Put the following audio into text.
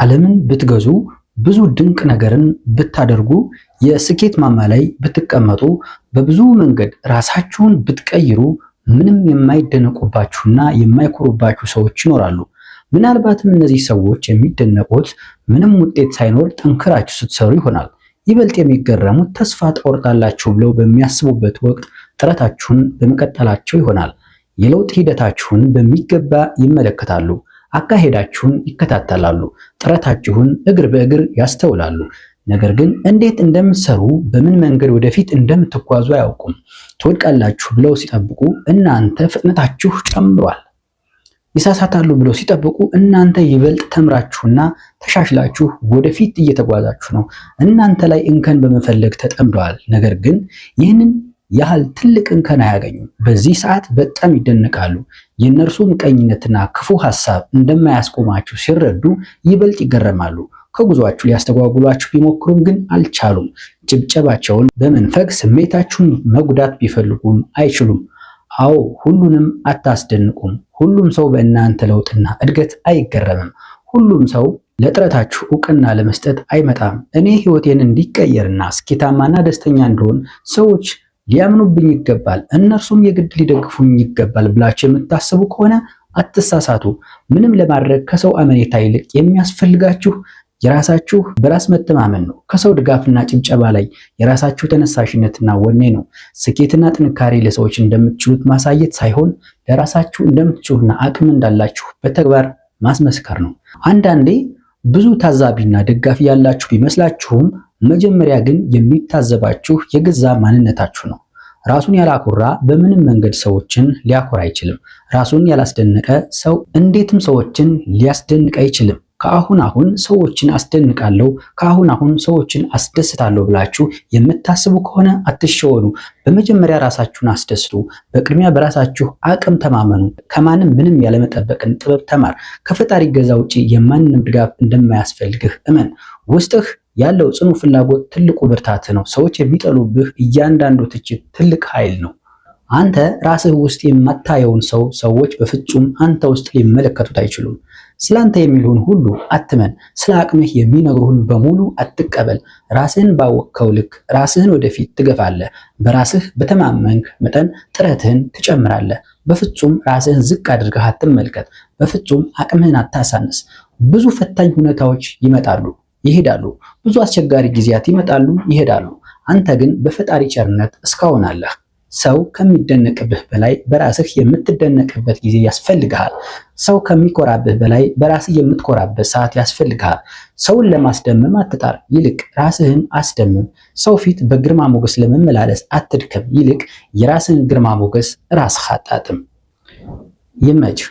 ዓለምን ብትገዙ፣ ብዙ ድንቅ ነገርን ብታደርጉ፣ የስኬት ማማ ላይ ብትቀመጡ፣ በብዙ መንገድ ራሳችሁን ብትቀይሩ ምንም የማይደነቁባችሁና የማይኮሩባችሁ ሰዎች ይኖራሉ። ምናልባትም እነዚህ ሰዎች የሚደነቁት ምንም ውጤት ሳይኖር ጠንክራችሁ ስትሰሩ ይሆናል። ይበልጥ የሚገረሙት ተስፋ ትቆርጣላችሁ ብለው በሚያስቡበት ወቅት ጥረታችሁን በመቀጠላቸው ይሆናል። የለውጥ ሂደታችሁን በሚገባ ይመለከታሉ። አካሄዳችሁን ይከታተላሉ። ጥረታችሁን እግር በእግር ያስተውላሉ። ነገር ግን እንዴት እንደምትሰሩ፣ በምን መንገድ ወደፊት እንደምትጓዙ አያውቁም። ትወድቃላችሁ ብለው ሲጠብቁ እናንተ ፍጥነታችሁ ጨምሯል። ይሳሳታሉ ብለው ሲጠብቁ እናንተ ይበልጥ ተምራችሁና ተሻሽላችሁ ወደፊት እየተጓዛችሁ ነው። እናንተ ላይ እንከን በመፈለግ ተጠምደዋል። ነገር ግን ይህንን ያህል ትልቅ እንከን አያገኙም። በዚህ ሰዓት በጣም ይደነቃሉ። የእነርሱ ምቀኝነትና ክፉ ሐሳብ እንደማያስቆማችሁ ሲረዱ ይበልጥ ይገረማሉ። ከጉዟችሁ ሊያስተጓጉሏችሁ ቢሞክሩም ግን አልቻሉም። ጭብጨባቸውን በመንፈግ ስሜታችሁን መጉዳት ቢፈልጉም አይችሉም። አዎ፣ ሁሉንም አታስደንቁም። ሁሉም ሰው በእናንተ ለውጥና እድገት አይገረምም። ሁሉም ሰው ለጥረታችሁ እውቅና ለመስጠት አይመጣም። እኔ ሕይወቴን እንዲቀየርና ስኬታማና ደስተኛ እንደሆን ሰዎች ሊያምኑብኝ ይገባል፣ እነርሱም የግድ ሊደግፉኝ ይገባል ብላችሁ የምታስቡ ከሆነ አትሳሳቱ። ምንም ለማድረግ ከሰው አመኔታ ይልቅ የሚያስፈልጋችሁ የራሳችሁ በራስ መተማመን ነው። ከሰው ድጋፍና ጭብጨባ ላይ የራሳችሁ ተነሳሽነትና ወኔ ነው። ስኬትና ጥንካሬ ለሰዎች እንደምትችሉት ማሳየት ሳይሆን ለራሳችሁ እንደምትችሉና አቅም እንዳላችሁ በተግባር ማስመስከር ነው። አንዳንዴ ብዙ ታዛቢና ደጋፊ ያላችሁ ቢመስላችሁም መጀመሪያ ግን የሚታዘባችሁ የገዛ ማንነታችሁ ነው። ራሱን ያላኮራ በምንም መንገድ ሰዎችን ሊያኮራ አይችልም። ራሱን ያላስደነቀ ሰው እንዴትም ሰዎችን ሊያስደንቅ አይችልም። ከአሁን አሁን ሰዎችን አስደንቃለሁ፣ ከአሁን አሁን ሰዎችን አስደስታለሁ ብላችሁ የምታስቡ ከሆነ አትሸወዱ። በመጀመሪያ ራሳችሁን አስደስቱ። በቅድሚያ በራሳችሁ አቅም ተማመኑ። ከማንም ምንም ያለመጠበቅን ጥበብ ተማር። ከፈጣሪ ገዛ ውጪ የማንንም ድጋፍ እንደማያስፈልግህ እመን። ውስጥህ ያለው ጽኑ ፍላጎት ትልቁ ብርታት ነው። ሰዎች የሚጠሉብህ እያንዳንዱ ትችት ትልቅ ኃይል ነው። አንተ ራስህ ውስጥ የማታየውን ሰው ሰዎች በፍጹም አንተ ውስጥ ሊመለከቱት አይችሉም። ስላንተ የሚሉህን ሁሉ አትመን። ስለ አቅምህ የሚነግሩህን በሙሉ አትቀበል። ራስህን ባወቅከው ልክ ራስህን ወደፊት ትገፋለህ። በራስህ በተማመንክ መጠን ጥረትህን ትጨምራለህ። በፍጹም ራስህን ዝቅ አድርገህ አትመልከት። በፍጹም አቅምህን አታሳንስ። ብዙ ፈታኝ ሁኔታዎች ይመጣሉ ይሄዳሉ። ብዙ አስቸጋሪ ጊዜያት ይመጣሉ ይሄዳሉ። አንተ ግን በፈጣሪ ቸርነት እስካሁን አለህ። ሰው ከሚደነቅብህ በላይ በራስህ የምትደነቅበት ጊዜ ያስፈልግሃል። ሰው ከሚኮራብህ በላይ በራስህ የምትኮራበት ሰዓት ያስፈልግሃል። ሰውን ለማስደመም አትጣር፣ ይልቅ ራስህን አስደምም። ሰው ፊት በግርማ ሞገስ ለመመላለስ አትድከም፣ ይልቅ የራስህን ግርማ ሞገስ ራስህ አጣጥም። ይመችህ።